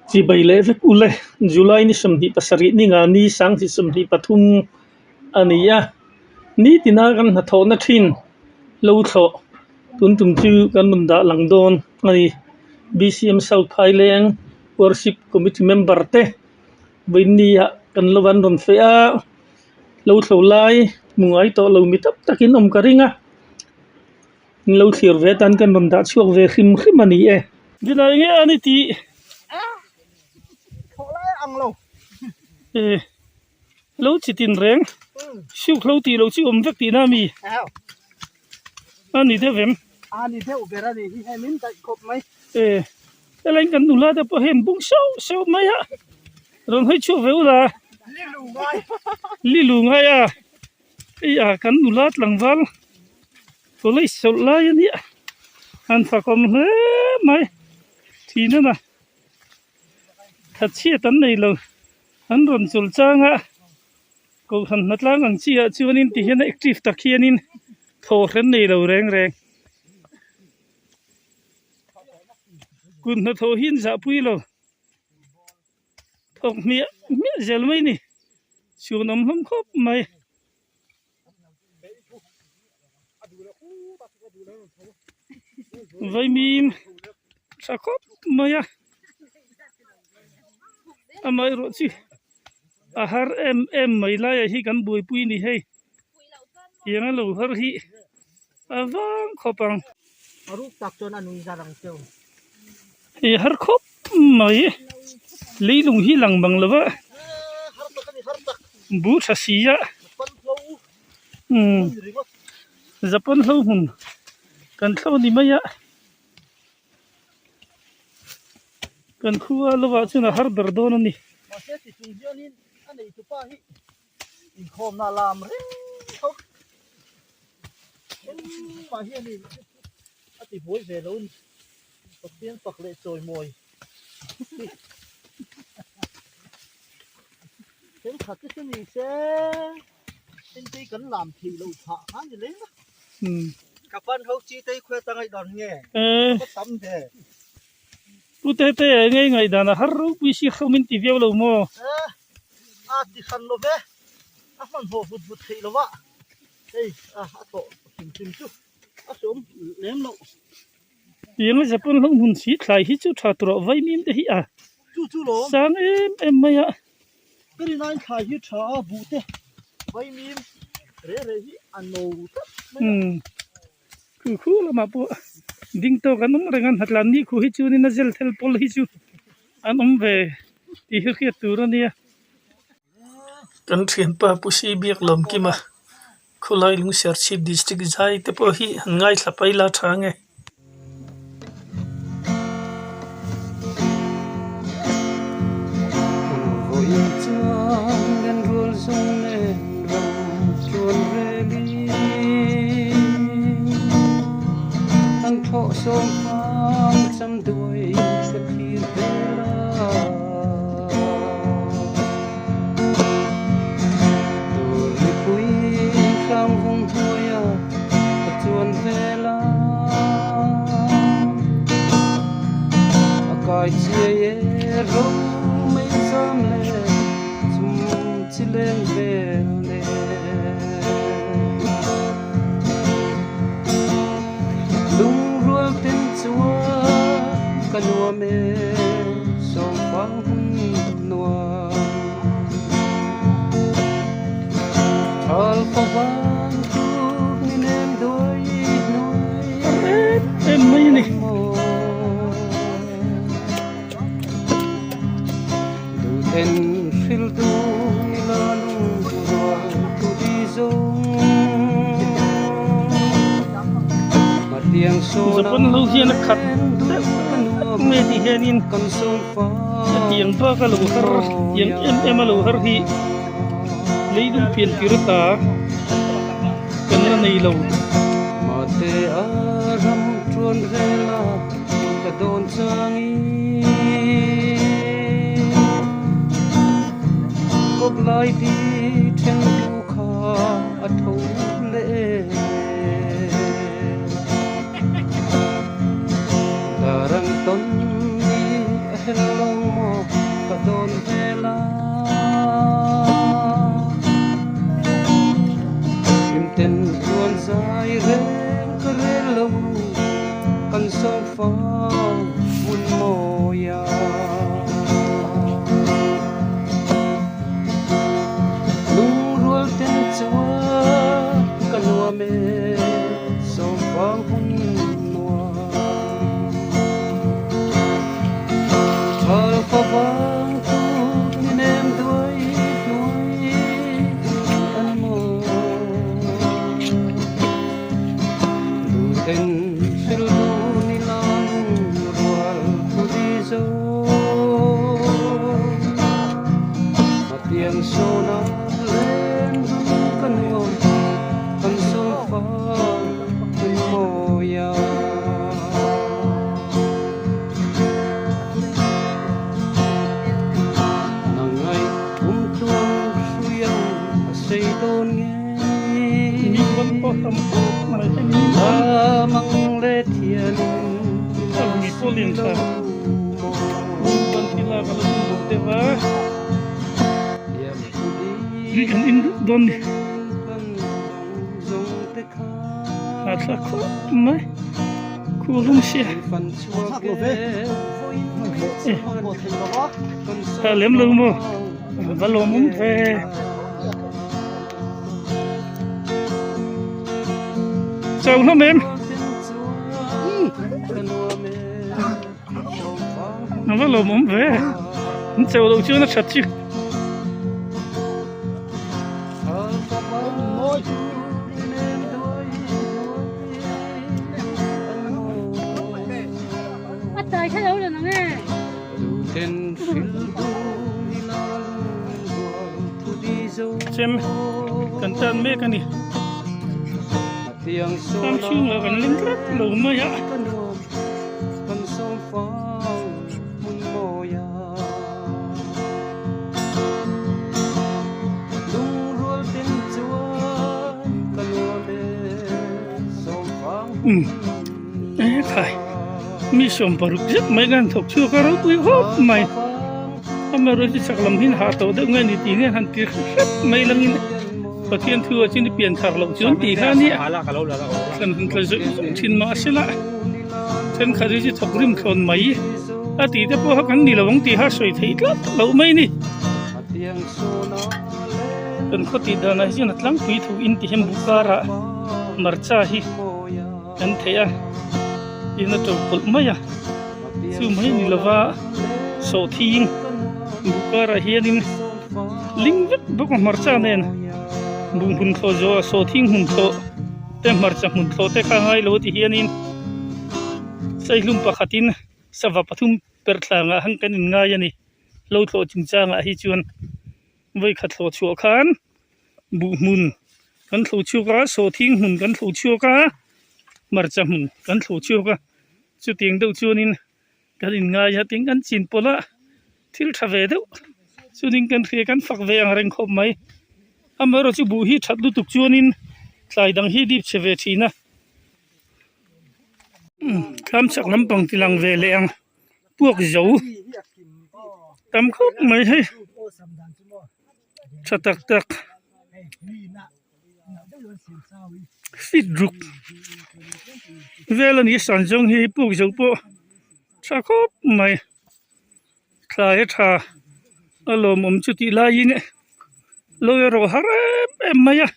Chibai leh vek ule July ni 27 ni nga ni 2023 a ni a, nitina kan hnathawhna thin lo thlawh tun tum chu kan rawn dah lang dawn a ni. BCM South Phaileng Worship Committee member te vawiinni ah kan lo an rawn feh a, lo thlo lai hmu ngai tawh lo mi tam takin awm ka ring a. In lo thlir ve tan kan rawn dah chhuak ve hrim hrim a ni e. Dinai nge a ni tih. Thawh lai ang lo. E lo chi tin reng. Siuk hlo tih lo chi awm vek tihna a mi. A ni deuh em? A ni deuh ber a ni hi hei min daih khawp mai. E helai kan nula te pawh hian bung seuh seuh mai a. Rawn hawi chhuak ve ula. Lilu ngai. Lilu ngai a. Hei ah kan nula tlangval college chawlh lai a nia an fakawm hle mai thin a na thatchhiat an nei lo an rawn chawlh chang a kohhran hnatlang ang chi ah chuanin ti hian active tak hianin thaw hren nei lo reng reng kut hnathawh hi an zahpui lo. Thawk hmiah hmiah zel mai ni chhun awm hlawm khawp mai. Vaimim tha khawp mai a amaherawh chu a har em em mai laiah hi kan buaipui a ni hei tiang a lo har hi. A vang khawp ang. A ruk tak chuan a nui zar ang cheu. Hei har khawp mai. Leilung hi lang bang lo va. Har tak a ni har tak. Bu tha si a. Japan hlo. Umm. Japan hlo hmun kan thlo ni mai a. Kan khua lovah chuan a har ber dawn a ni. Mahse ti chung hianin a neitupa hi Inkhawmna lam reng tho engmah hianin a ti buai ve lo ni. Pathian fak leh chawimawi hi thenkhat te chu ni se entei kan lam theih loh phah kha ni leng a. Ka pan ho chi te hi khawi atanga i dawn nge? Ka tam ve. Pu Tete ngei ngaihdan a har ropui si hrehawm in ti viau lo maw? A ti hran lo ve, a hmanhmawh vut vut theih lo va, hei a a tawh hrim hrim chu a hreawm lem loh. Tiang a Japan hlauh hmun si thlai hi chu tha tur ah vaimim te hi a Chu chu lawm. sang em em mai a. Ka rin aiin thlai hi tha a buh te vaimim reh reh hi a no tlat mai a. Umm khu khu lamah pawh ding tawk an awm reng a, hnatlan ni khu hi chuanin a zel thel pawl hi chu an awm ve tih hi hriat tur a nia. Kan thianpa Pu Si Biak Lawmkima khawlai Lungserchhip District zai te pawh hi an ngaithla pai la tha nge. Em em mai a ni. Japan ho hian a khat deuh mai a tih hianin hetiang bak a lo har tiang em em a lo har hi leilung pian tir ata kan la nei lo. dawn vela. Hlimten tluan zai reng ka rel lo kan sawm fang hmun mawia. Lungrual ten chuan ka nuam e sawm fang hun nuam. Thalfa vang chu ni nem duai hnuai an maw. Duhten hril duh ni la lungrual thu di zo. Hmatiang sawna len dun ka nuam kan sawm fang hun mawi a. Nangai kum tluang hrui ang a sei dawn nge. Mi ban pawh tam khawp mai hei mi ban. Lamang leh thianin i A lui pawh lian tha. Mi ban hi lak a lo hun lo deuh a. Tui kan in dup dawn ni. A thla khawp mai. Khu lung sia. Tha lem lo maw? Va lawm awm ve. Chau hlawm em? A va lawm awm ve. An chau loh chuan a that chu. Chem kan tan mek a ni. Ram chhungah kan ling tlat lo mai a. Umm e khai mi 60 zet mai khan thawk chhuak a ropui khawp mai amaherawhchu chu chak lam hi hah tawh deuh nge ni tih hian han tir hrep hrep mai langin Pathian thu ah chuan i pian thar loh chuan tih kha a nia thlan hun tla zawih zawih thin mah se la thenkhat hi chu thawk rim thlawn mai a tih te pawh kha kan ni lo ang tih kha a sawi theih tlat loh mai a ni. Kan khaw tih danah hi chuan a tlangpui thu in ti hian buh karah hmarcha hi kan theih a tin a to pawlh mai a chu mai ni lova sawhthing buh karah hianin ling vek bawk a hmarcha nen buh hmun thlawh zawh sawhthing hmun thlawh te hmarcha hmun thlawh te kha a ngai lo ti hianin saihlum pakhatin sava pathum perh thlangah han kan inngai a ni. Lo thlawh chungchangah hi chuan vawikhat thlawh chhuah khan buh hmun kan thlo chhuak a sawhthing hmun kan thlo chhuak a hmarcha hmun kan thlo chhuak a chutiang deuh chuanin kan inngai a tin kan chin pawlh a thil tha ve deuh chuanin kan hria kan fak ve ang reng khawp mai amaherawhchu chu buh hi that lutuk chuanin tlai dang hi dip chhe ve thin a thlam chak lampang ti lang ve leh ang. Puak zo tam khawp mai hei tha tak tak feet ruk vel a ni san zawng hi puak zo pawh tha khawp mai thlai a tha a lawmawm chu tih laiin lo erawh har em em mai a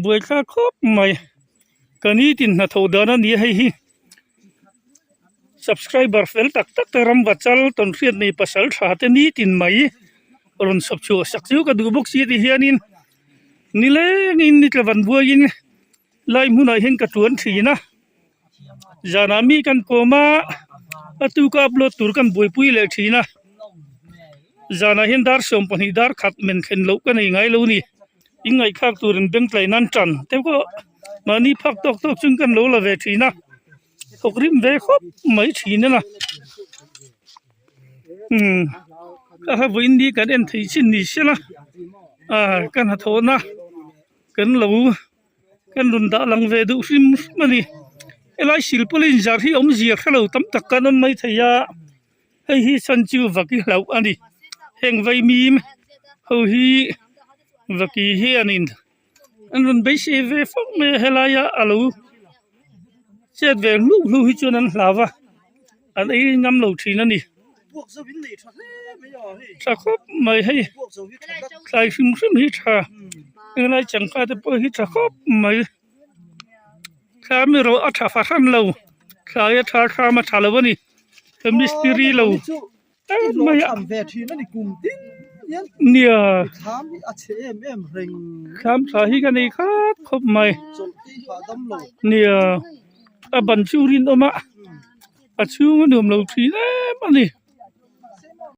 buaithlak khawp mai. Ka nitin hnathawh dan a ni a hei hi subscriber fel tak tak te ram vachal tawnhriat nei pasal tha te nitin mai rawn sawp chhuah sak chu ka duh bawk si ti hianin nilengin ni tla van buaiin lai hmunah hian ka tuan thin a zanah mi kan kawm a a tuka upload tur kan buaipui leh thin a zanah hian dar 12 dar khat men thlen loh ka nei ngai lo a ni. Inngaihthlak turin bank tlai nan tan te pawh mahni phak tawk tawk chung kan lo la ve thin a thawk rim ve khawp mai thin a la umm kha kha vawiin ni kan en thei chin ni se la ah ka hnathawhna kan lo kan rawn dah lang ve duh hrim hrim a ni helai silpawlin zar hi awmzia hrelo tam tak kan awm mai thei a. Hei hi chhan chu vaki hlauh a ni. Heng vaimim ho hi vaki hianin an rawn beisei ve fo mai a helaia a lo chet ve hluh hluh hi chuan an hlau a an ei ngam lo thin a ni. Tha khawp mai hei thlai hrim hrim hi tha helai changkha te pawh hi tha khawp mai. Thlam erawh a tha fahran lo thlai a tha thlam a tha lo a ni ka mistiri lo em mai a nia thlam tha hi ka nei khat khawp mai nia a ban chu rinawm a a chhung a nuam lo thin em a ni.